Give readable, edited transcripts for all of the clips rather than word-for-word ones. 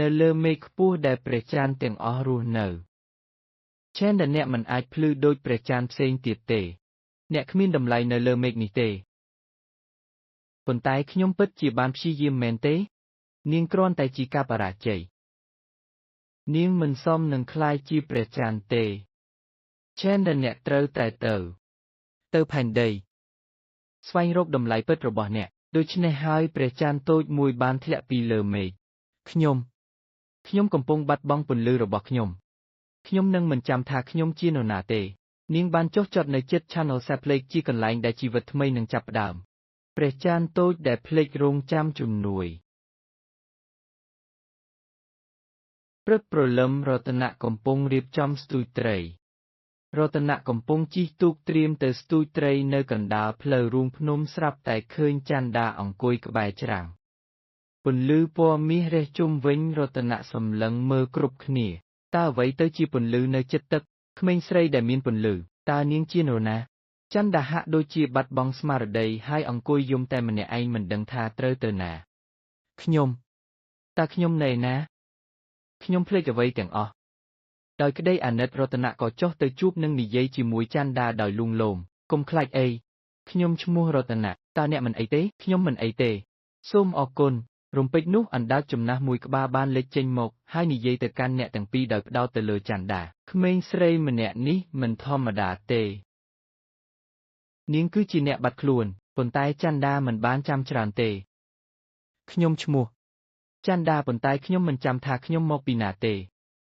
នៅលើមេឃខ្ពស់ដែលព្រះច័ន្ទទាំងអស់រស់នៅឆែនដែលអ្នកមិនអាចភ្លឺដូចព្រះច័ន្ទផ្សេងទៀតទេ អ្នកគ្មានតម្លៃនៅលើមេឃនេះទេប៉ុន្តែខ្ញុំពិតជាបានព្យាយាមមែនទេ នាងគ្រាន់តែជាការបរាជ័យនាងមិនសមនឹងក្លាយជាព្រះច័ន្ទទេឆែនដែលអ្នកត្រូវតែទៅ ទៅផែនដី ស្វែងរកតម្លៃពិតរបស់អ្នកដូច្នេះហើយព្រះច័ន្ទតូចមួយបានធ្លាក់ពីលើមេឃខ្ញុំ ខ្ញុំកំពុងបាត់បង់ពន្លឺរបស់ខ្ញុំ ខ្ញុំនឹងមិនចាំថាខ្ញុំជានរណាទេ នាងបានចុះចតនៅជិត Channel Sap Lake ជាកន្លែងដែលជីវិតថ្មីនឹងចាប់ផ្ដើមព្រះច័ន្ទតូចដែលភ្លេចរងចាំជំនួយព្រឹកព្រលឹមរតនៈកំពុងរៀបចំស្ទូចត្រី រតនៈកំពុងជិះទូកត្រៀមទៅស្ទូចត្រីនៅកណ្ដាលផ្លូវរូងភ្នំស្រាប់តែឃើញចន្ទាអង្គុយក្បែរច្រាំងពន្លឺពណ៌មាសរះជុំវិញរតនៈសម្លឹងមើលគ្រប់គ្នាតើអ្វីទៅជាពន្លឺនៅជិតទឹកក្មេងស្រីដែលមានពន្លឺតើនាងជានរណាចន្ទាហាក់ដូចជាបាត់បង់ស្មារតីហើយអង្គុយយំតែម្នាក់ឯងមិនដឹងថាត្រូវទៅណាខ្ញុំតើខ្ញុំនៅឯណាខ្ញុំភ្លេចអ្វីទាំងអស់ដោយក្តីអាណិតរតនៈក៏ចុះទៅជួបនឹងនិយាយជាមួយចន្ទាដោយលួងលោមកុំខ្លាចអីខ្ញុំឈ្មោះរតនៈតើអ្នកមិនអីទេខ្ញុំមិនអីទេសូមអរគុណរំពេចនោះអណ្ដើកចំណាស់មួយក្បាលបានលេចចេញមកហើយនិយាយទៅកាន់អ្នកទាំងពីរដោយផ្ដោតទៅលើចន្ទាក្មេងស្រីម្នាក់នេះមិនធម្មតាទេនាងគឺជាអ្នកបាត់ខ្លួនប៉ុន្តែចន្ទាមិនបានចាំច្រើនទេខ្ញុំឈ្មោះចន្ទាប៉ុន្តែខ្ញុំមិនចាំថាខ្ញុំមកពីណាទេ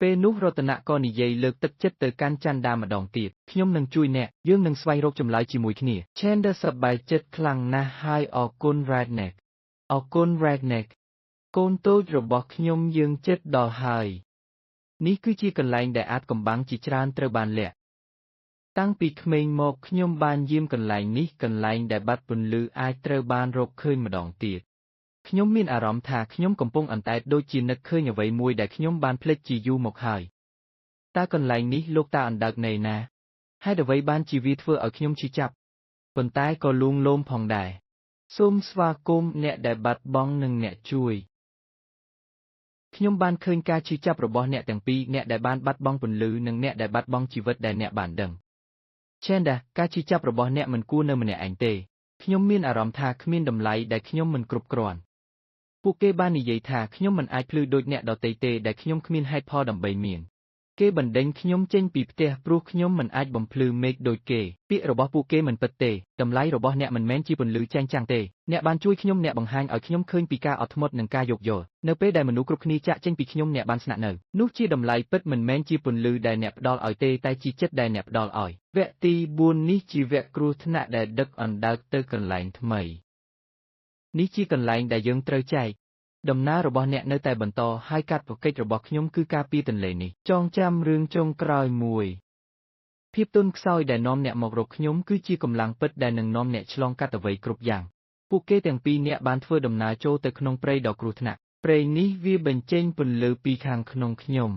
ពេលនោះរតនៈក៏និយាយលើកទឹកចិត្តទៅកាន់ចន្ទាម្ដងទៀតខ្ញុំនឹងជួយអ្នកយើងនឹងស្វែងរកចម្លើយជាមួយគ្នា Chander សប្បាយចិត្តខ្លាំងណាស់ហើយអរគុណ Redneck អរគុណ Redneck កូនតូចរបស់ខ្ញុំយើងចិត្តដល់ហើយនេះគឺជាកន្លែងដែលអាចកំបាំងជាច្រើនត្រូវបានលាក់តាំងពីក្មេងមកខ្ញុំបានយាមកន្លែងនេះកន្លែងដែលបាត់ពន្លឺអាចត្រូវបានរកឃើញម្ដងទៀតខ្ញុំមានអារម្មណ៍ថាខ្ញុំកំពុងអន្តែតដូចជានឹកឃើញអ្វីមួយដែលខ្ញុំបានភ្លេចជាយូរមកហើយតើកន្លែងនេះលោកតាអណ្ដើកនៅណាហេតុអ្វីបានជាវាធ្វើឲ្យខ្ញុំឈឺចាប់ប៉ុន្តែក៏លួងលោមផងដែរសូមស្វាគមន៍អ្នកដែលបាត់បង់និងអ្នកជួយខ្ញុំបានឃើញការឈឺចាប់របស់អ្នកទាំងពីរអ្នកដែលបានបាត់បង់ពន្លឺនិងអ្នកដែលបាត់បង់ជីវិតដែលអ្នកបានដឹង Chanda ការឈឺចាប់របស់អ្នកមិនគួរនៅម្នាក់ឯងទេខ្ញុំមានអារម្មណ៍ថាគ្មានតម្លៃដែលខ្ញុំមិនគ្រប់គ្រាន់ពួកគេបាននិយាយថាខ្ញុំមិនអាចភ្លឺដូចអ្នកដទៃទេដែលខ្ញុំគ្មានហេតុផលដើម្បីមានគេបណ្ដេញខ្ញុំចេញពីផ្ទះព្រោះខ្ញុំមិនអាចបំភ្លឺមេឃដូចគេពាក្យរបស់ពួកគេមិនពិតទេតម្លៃរបស់អ្នកមិនមែនជាពន្លឺចែងចាំងទេអ្នកបានជួយខ្ញុំអ្នកបង្ហាញឲ្យខ្ញុំឃើញពីការអត់ធ្មត់និងការយោគយល់នៅពេលដែលមនុស្សគ្រប់គ្នាចាក់ចេញពីខ្ញុំអ្នកបានស្នាក់នៅនោះជាតម្លៃពិតមិនមែនជាពន្លឺដែលអ្នកផ្ដល់ឲ្យទេតែជាចិត្តដែលអ្នកផ្ដល់ឲ្យវគ្គទី4នេះជាវគ្គគ្រោះថ្នាក់ដែលដឹកអណ្ដើកទៅកន្លែងថ្មីនេះជាកន្លែងដែលយើងត្រូវចែកដំណើររបស់អ្នកនៅតែបន្តហើយកាតព្វកិច្ចរបស់ខ្ញុំគឺការពារទន្លេនេះចងចាំរឿងចុងក្រោយមួយភាពទន់ខ្សោយដែលនាំអ្នកមករកខ្ញុំគឺជាកម្លាំងពិតដែលនឹងនាំអ្នកឆ្លងកាត់អ្វីគ្រប់យ៉ាងពួកគេទាំងពីរនាក់បានធ្វើដំណើរចូលទៅក្នុងព្រៃដ៏គ្រោះថ្នាក់ព្រៃនេះវាបញ្ចេញពន្លឺពីខាងក្នុងខ្ញុំ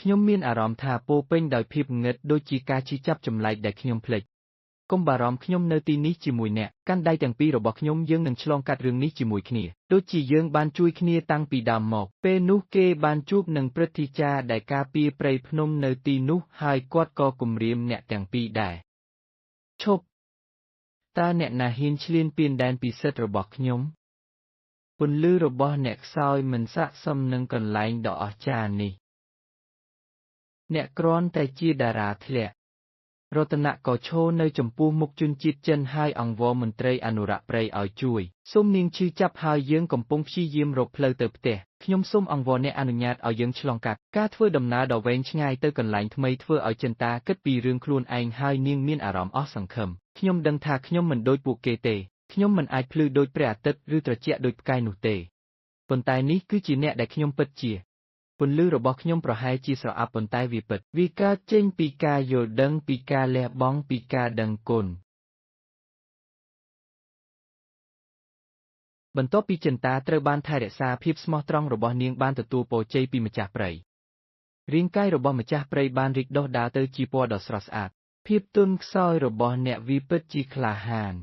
ខ្ញុំមានអារម្មណ៍ថាពោពេញដោយភាពងឹតដូចជាការឈឺចាប់ចម្លែកដែលខ្ញុំភ្លេចកុំបារម្ភខ្ញុំនៅទីនេះជាមួយអ្នកកាន់ដៃទាំងពីររបស់ខ្ញុំយើងនឹងឆ្លងកាត់រឿងនេះជាមួយគ្នាដូចជាយើងបានជួយគ្នាតាំងពីដើមមកពេលនោះគេបានជួបនឹងព្រឹទ្ធាចារ្យដែលការពារព្រៃភ្នំនៅទីនោះហើយគាត់ក៏គំរាមអ្នកទាំងពីរដែរឈប់តើអ្នកណាហ៊ានឈ្លានពានដែនពិសិដ្ឋរបស់ខ្ញុំពន្លឺរបស់អ្នកខ្សោយមិនស័ក្តិសមនឹងកន្លែងដ៏អស្ចារ្យនេះអ្នកគ្រាន់តែជាតារាធ្លាក់រតនៈក៏ឈរនៅចំពោះមុខជនជាតិចិនហើយអង្វរមន្ត្រីអនុរក្សព្រៃឲ្យជួយសូមនាងឈឺចាប់ហើយយើងកំពុងព្យាយាមរកផ្លូវទៅផ្ទះខ្ញុំសូមអង្វរអ្នកអនុញ្ញាតឲ្យយើងឆ្លងកាត់ការធ្វើដំណើរដ៏វែងឆ្ងាយទៅកន្លែងថ្មីធ្វើឲ្យចិន្តាគិតពីរឿងខ្លួនឯងហើយនាងមានអារម្មណ៍អស់សង្ឃឹមខ្ញុំដឹងថាខ្ញុំមិនដូចពួកគេទេខ្ញុំមិនអាចភ្លឺដូចព្រះអាទិត្យឬត្រជាក់ដូចផ្កាយនោះទេប៉ុន្តែនេះគឺជាអ្នកដែលខ្ញុំពិតជាពន្លឺរបស់ខ្ញុំប្រហែលជាស្រអាប់ប៉ុន្តែវាពិតវាកើតចេញពីការយល់ដឹងពីការលះបង់ពីការដឹងគុណបន្ទាប់ពីចិន្តាត្រូវបានថែរក្សាភាពស្មោះត្រង់របស់នាងបានទទួលពរជ័យពីម្ចាស់ព្រៃរាងកាយរបស់ម្ចាស់ព្រៃបានរីកដុះដាលទៅជាពណ៌ដ៏ស្រស់ស្អាតភាពទន់ខ្សោយរបស់អ្នកវាពិតជាក្លាហាន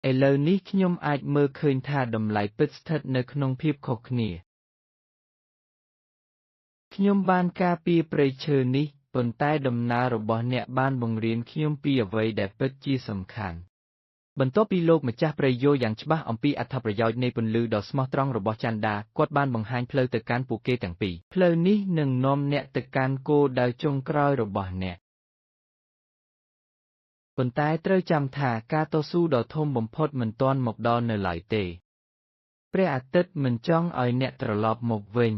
ឥឡូវនេះខ្ញុំអាចមើលឃើញថាតម្លៃពិតស្ថិតនៅក្នុងភាពខុសគ្នា ខ្ញុំបានការពារព្រៃឈើនេះប៉ុន្តែដំណើររបស់អ្នកបានបង្រៀនខ្ញុំពីអ្វីដែលពិតជាសំខាន់បន្ទាប់ពីលោកម្ចាស់ព្រៃយល់យ៉ាងច្បាស់អំពីអត្ថប្រយោជន៍នៃពន្លឺដ៏ស្មោះត្រង់របស់ចន្ទាគាត់បានបង្ហាញផ្លូវទៅកាន់ពួកគេទាំងពីរផ្លូវនេះនឹងនាំអ្នកទៅកាន់គោលដៅចុងក្រោយរបស់អ្នកប៉ុន្តែត្រូវចាំថាការតស៊ូដ៏ធំបំផុតមិនទាន់មកដល់នៅឡើយទេព្រះអាទិត្យមិនចង់ឲ្យអ្នកត្រឡប់មកវិញ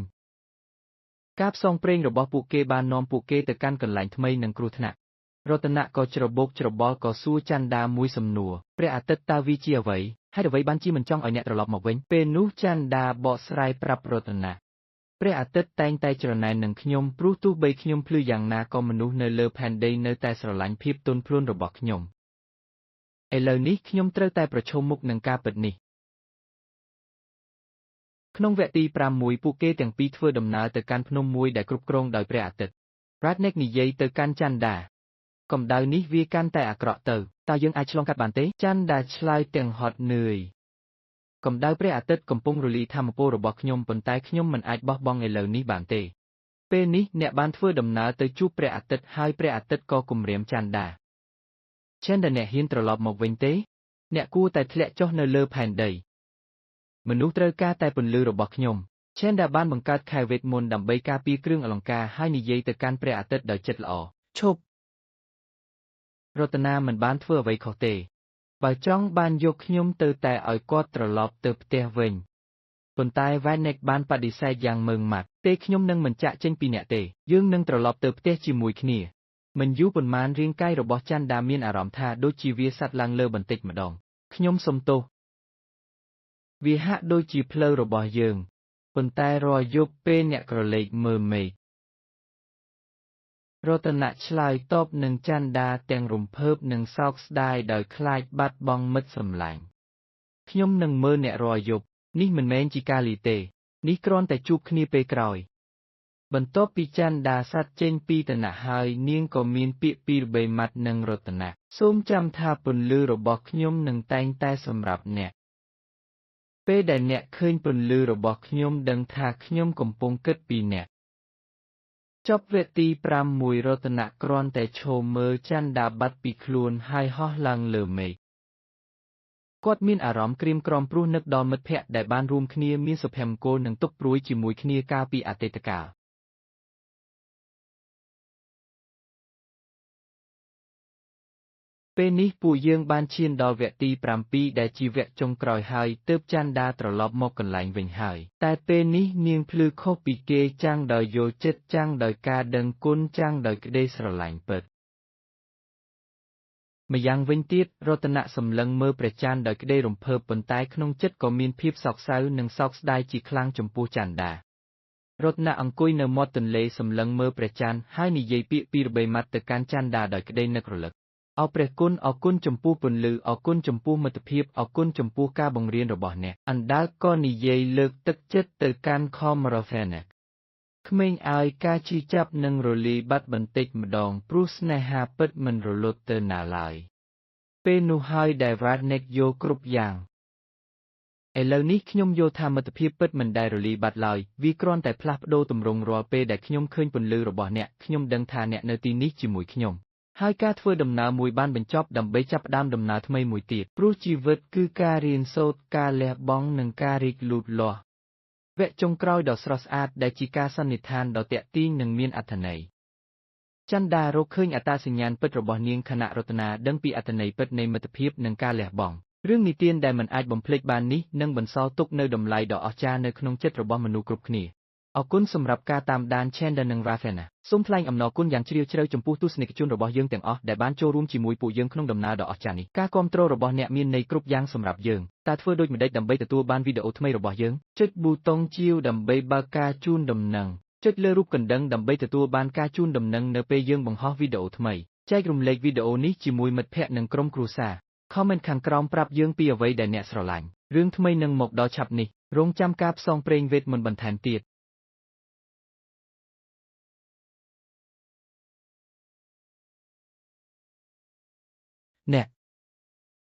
ការផ្សងព្រេងរបស់ពួកគេបាននាំពួកគេទៅកាន់កន្លែងថ្មីនិងគ្រោះថ្នាក់រតនៈក៏ច្របូកច្របល់ក៏សួរចន្ទាមួយសំណួរព្រះអាទិត្យតើវាជាអ្វីហេតុអ្វីបានជាមិនចង់ឲ្យអ្នកត្រឡប់មកវិញពេលនោះចន្ទាបកស្រាយប្រាប់រតនៈព្រះអាទិត្យតែងតែច្រណែននឹងខ្ញុំព្រោះទោះបីខ្ញុំភ្លឺយ៉ាងណាក៏មនុស្សនៅលើផែនដីនៅតែស្រឡាញ់ភាពទន់ភ្លន់របស់ខ្ញុំឥឡូវនេះខ្ញុំត្រូវតែប្រឈមមុខនឹងការពិតនេះក្នុងវគ្គទី6ពួកគេទាំងពីរធ្វើដំណើរទៅកាន់ភ្នំមួយដែលគ្រប់គ្រងដោយព្រះអាទិត្យ Ratnek និយាយទៅកាន់ចន្ទាកម្ដៅនេះវាកាន់តែអាក្រក់ទៅតើយើងអាចឆ្លងកាត់បានទេចន្ទាឆ្លើយទាំងហត់នឿយកម្ដៅព្រះអាទិត្យកំពុងរលីធម្មពលរបស់ខ្ញុំប៉ុន្តែខ្ញុំមិនអាចបោះបង់ឥឡូវនេះបានទេពេលនេះអ្នកបានធ្វើដំណើរទៅជួបព្រះអាទិត្យហើយព្រះអាទិត្យក៏គំរាមចន្ទាចន្ទាអ្នកហ៊ានត្រឡប់មកវិញទេអ្នកគួរតែធ្លាក់ចុះនៅលើផែនដីមនុស្សត្រូវការតែពន្លឺរបស់ខ្ញុំចន្ទាបានបង្កើតខែវេទមន្តដើម្បីការពារគ្រឿងអលង្ការហើយនិយាយទៅកាន់ព្រះអាទិត្យដោយចិត្តល្អឈប់រតនាមិនបានធ្វើអ្វីខុសទេបើចង់បានយកខ្ញុំទៅតែឲ្យគាត់ត្រឡប់ទៅផ្ទះវិញប៉ុន្តែ Vanek បានបដិសេធយ៉ាងម៉ឺងម៉ាត់ទេខ្ញុំនឹងមិនចាកចេញពីអ្នកទេយើងនឹងត្រឡប់ទៅផ្ទះជាមួយគ្នាមិនយូរប៉ុន្មានរាងកាយរបស់ចន្ទាមានអារម្មណ៍ថាដូចជាវាសាត់ឡើងលើបន្តិចម្ដងខ្ញុំសុំទោសវាហាក់ដូចជាផ្លូវរបស់យើងប៉ុន្តែរាល់យប់ពេលអ្នកក្រឡេកមើលមេឃរតនៈឆ្លើយតបនឹងចន្ទាទាំងរំភើបនិងសោកស្ដាយដោយខ្លាចបាត់បង់មិត្តសម្លាញ់ខ្ញុំនឹងមើលអ្នករាល់យប់នេះមិនមែនជាការលីទេនេះគ្រាន់តែជួបគ្នាពេលក្រោយបន្ទាប់ពីចន្ទាសាត់ចេញពីតនៈហើយនាងក៏មានពាក្យពីរបីម៉ាត់នឹងរតនៈសូមចាំថាពន្លឺរបស់ខ្ញុំនឹងតែងតែសម្រាប់អ្នកពេលដែលអ្នកឃើញពន្លឺរបស់ខ្ញុំដឹងថាខ្ញុំកំពុងគិតពីអ្នកចប់វគ្គទី6រតនៈគ្រាន់តែឈរមើលចន្ទាបាត់ពីខ្លួនហើយហោះឡើងលើមេឃគាត់មានអារម្មណ៍ក្រៀមក្រំព្រោះនឹកដល់មិត្តភក្តិដែលបានរួមគ្នាមានសុភមង្គលនិងទុក្ខព្រួយជាមួយគ្នាកាលពីអតីតកាលពេលនេះពួកយើងបានឈានដល់វគ្គទី7ដែលជាវគ្គចុងក្រោយហើយទើបចន្ទាត្រឡប់មកកន្លែងវិញហើយតែពេលនេះនាងភ្លឺខុសពីគេចាំងដោយយល់ចិត្តចាំងដោយការដឹងគុណចាំងដោយក្តីស្រឡាញ់ពិតម្យ៉ាងវិញទៀតរតនៈសម្លឹងមើលព្រះច័ន្ទដោយក្តីរំភើបប៉ុន្តែក្នុងចិត្តក៏មានភាពសោកសៅនិងសោកស្ដាយជាខ្លាំងចំពោះចន្ទារតនៈអង្គុយនៅមាត់ទន្លេសម្លឹងមើលព្រះច័ន្ទហើយនិយាយពាក្យពីរបីម៉ាត់ទៅកាន់ចន្ទាដោយក្តីនឹករលឹកអរព្រះគុណអរគុណចំពោះពន្លឺអរគុណចំពោះមិត្តភាពអរគុណចំពោះការបង្រៀនរបស់អ្នកអណ្ដើកក៏និយាយលើកទឹកចិត្តទៅកាន់ខមរ៉េណេកក្មេងឲ្យការឈឺចាប់នឹងរលាយបាត់បន្តិចម្ដងព្រោះស្នេហាពិតមិនរលត់ទៅណាឡើយពេលនោះហើយដែល Ratnek យល់គ្រប់យ៉ាងឥឡូវនេះខ្ញុំយល់ថាមិត្តភាពពិតមិនដែលរលាយបាត់ឡើយវាគ្រាន់តែផ្លាស់ប្ដូរទម្រង់រាល់ពេលដែលខ្ញុំឃើញពន្លឺរបស់អ្នកខ្ញុំដឹងថាអ្នកនៅទីនេះជាមួយខ្ញុំហើយការធ្វើដំណើរមួយបានបញ្ចប់ដើម្បីចាប់ផ្ដើមដំណើរថ្មីមួយទៀតព្រោះជីវិតគឺការរៀនសូត្រការលះបង់និងការរីកលូតលាស់វគ្គចុងក្រោយដ៏ស្រស់ស្អាតដែលជាការសន្និដ្ឋានដ៏ទាក់ទាញនិងមានអត្ថន័យចន្ទារកឃើញអត្តសញ្ញាណពិតរបស់នាងខណៈរតនាដឹងពីអត្ថន័យពិតនៃមិត្តភាពនិងការលះបង់រឿងនិទានដែលមិនអាចបំភ្លេចបាននេះនឹងបន្សល់ទុកនូវតម្លៃដ៏អស្ចារ្យនៅក្នុងចិត្តរបស់មនុស្សគ្រប់គ្នាអរគុណសម្រាប់ការតាមដាន Chanda និង Rathana សូមថ្លែងអំណរគុណយ៉ាងជ្រាលជ្រៅចំពោះទស្សនិកជនរបស់យើងទាំងអស់ដែលបានចូលរួមជាមួយពួកយើងក្នុងដំណើរដ៏អស្ចារ្យនេះការគាំទ្ររបស់អ្នកមានន័យគ្រប់យ៉ាងសម្រាប់យើងតើធ្វើដូចម្តេចដើម្បីទទួលបានវីដេអូថ្មីរបស់យើងចុចប៊ូតុងជាវដើម្បីបើកការជូនដំណឹងចុចលើរូបកណ្ដឹងដើម្បីទទួលបានការជូនដំណឹងនៅពេលយើងបង្ហោះវីដេអូថ្មីចែករំលែកវីដេអូនេះជាមួយមិត្តភ័ក្តិនិងក្រុមគ្រួសារ Comment ខាងក្រោមប្រាប់យើងពីអ្វីដែលអ្នកស្រឡាញ់រឿងថ្មីនឹងមកដល់ឆាប់នេះរងចាំការផ្សងព្រេងវេទមន្តបន្ថែមទៀតអ្នក